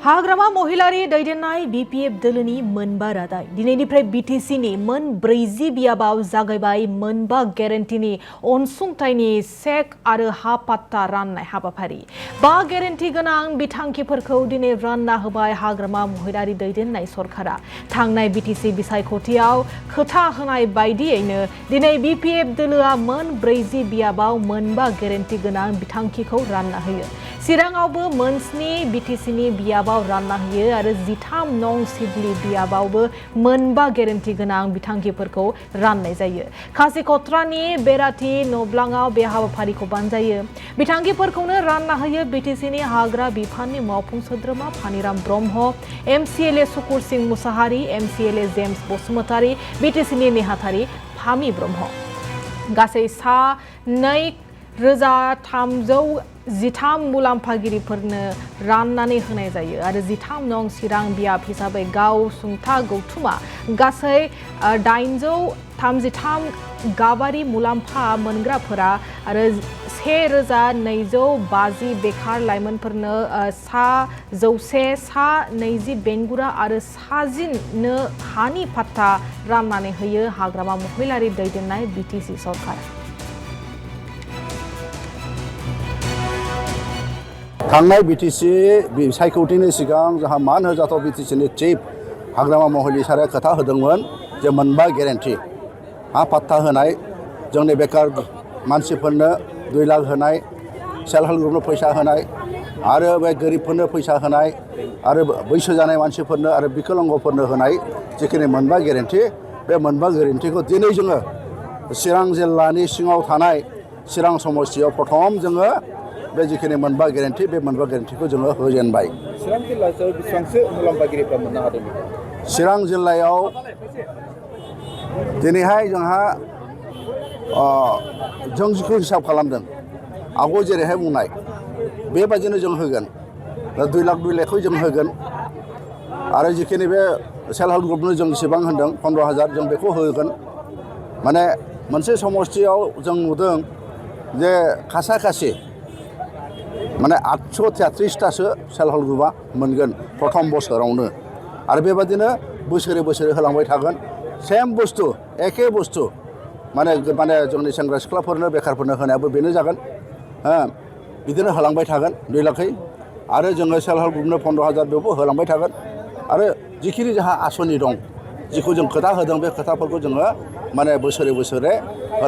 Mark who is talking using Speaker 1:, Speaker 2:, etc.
Speaker 1: हाग्रामा महिलारि दैदेननाय BPF दोलोनि मोनबा रादाय दिनैनिफ्राय BTCनि मोन 40 बियाबाव जागायबाय मोनबा गेरेन्टिनि अनसुंथाइनि चेक आरो हा पाट्टा राननाय हाबाफारि। बा गेरेन्टि गोनां बिथांखिफोरखौ दिनै रानना होबाय हाग्रामा महिलारि दैदेननाय सरकारा। थांनाय BTC बिसायख'थियाव खोथा होनाय बायदियैनो दिनै BPF दोलोआ मोन 40 बियाबाव मोनबा गेरेन्टि गोनां बिथांखिखौ रानना होयो। चिराङावबो मोन 7 BTCनि बियाबाव रानना होयो आरो 13 नं सिडली बियाबावबो मोनबा गेरेन्टि गोनां बिथांखिफोरखौ राननाय जायो। खासिकत्रानि बेराथि नब्लाङाव बे हाबाफारिखौ बानजायो। बिथांखिफोरखौनो रानना होयो BTCनि हाग्रा बिफाननि मावफुं सोद्रोमा फानिराम ब्रह्म, MCLA सुकुर सिंह मुसाहारि, MCLA जेम्स बसुमतारी, BTCनि नेहाथारि फामि ब्रह्म। गासै सा 2,313 मुलाम्फागिरिफोरनो राननानै होनाय जायो आरो 13 नं चिरां बियाब हिसाबै गावसुंथा गौथुमा गासै 833 गाबारि मुलाम्फा मोनग्राफोरा आरो 1,250 बेकार लाइमोनफोरनो सा 100 सा 20 बेंगुरा आरो सा 10नो हानि पाट्टा राननानै होयो हाग्रामा महिलारि दैदेननाय BTC सरकारा।
Speaker 2: थांनाय BTC बिसायख'थिनि सिगां जोंहा मान होजाथाव BTCनि चिफ हाग्रामा महिलारिया खोथा होदोंमोन जे मोनबा गेरेन्टि हा पाट्टा होनाय, जोंनि बेकार मानसिफोरनो 2 लाख होनाय, सेल्फ हेल्प ग्रुपनो फैसा होनाय आरो बे गोरिबफोरनो फैसा होनाय आरो बैसो जानाय मानसिफोरनो आरो बिकलांगफोरनो होनाय जिखिनि मोनबा गेरेन्टि, बे मोनबा गेरेन्टिखौ दिनै जोङो चिरां जिल्लानि सिङाव थानाय चिरां समस्तियाव प्रथम जोङो बे जिखिनि मोनबा गेरेन्टि, बे मोनबा गेरेन्टिखौ जोङो होजेनबाय।
Speaker 3: चिरां जिल्लायाव बेसेबांसो मुलाम्फागिरिफ्रा मोननो हादों?
Speaker 2: चिरां जिल्लायाव दिनैहाय जोंहा जों जिखौ हिसाब खालामदों आवगाय जेरैहाय बुंनाय बेबायदिनो जों होगोन। 2 लाख 2 लाखखौ जों होगोन आरो जिखिनि बे सेल्फ हेल्प ग्रुपनो जों जेसेबां होनदों 15,000 जों बेखौ होगोन। माने मोनसे समस्तियाव जों नुदों जे खासा-खासि माने 833थासो सेल्फ हेल्प ग्रुपआ मोनगोन प्रथम बोसोरावनो आरो बेबादिनो बोसोरे बोसोरे होलांबाय थागोन। सेम बुस्थु एखे बुस्थु माने जोंनि सेंग्रा सिख्लाफोरनो बेखारफोरनो होनायाबो बेनो जागोन। बिदिनो होलांबाय थागोन 2 लाखै आरो जोङो सेल्फ हेल्प ग्रुपनो 15,000 बेवबो होलांबाय थागोन आरो जिखिनि जोंहा आसनि दं जिखौ जों खोथा होदों बे खोथाफोरखौ जोङो माने बोसोरे बोसोरे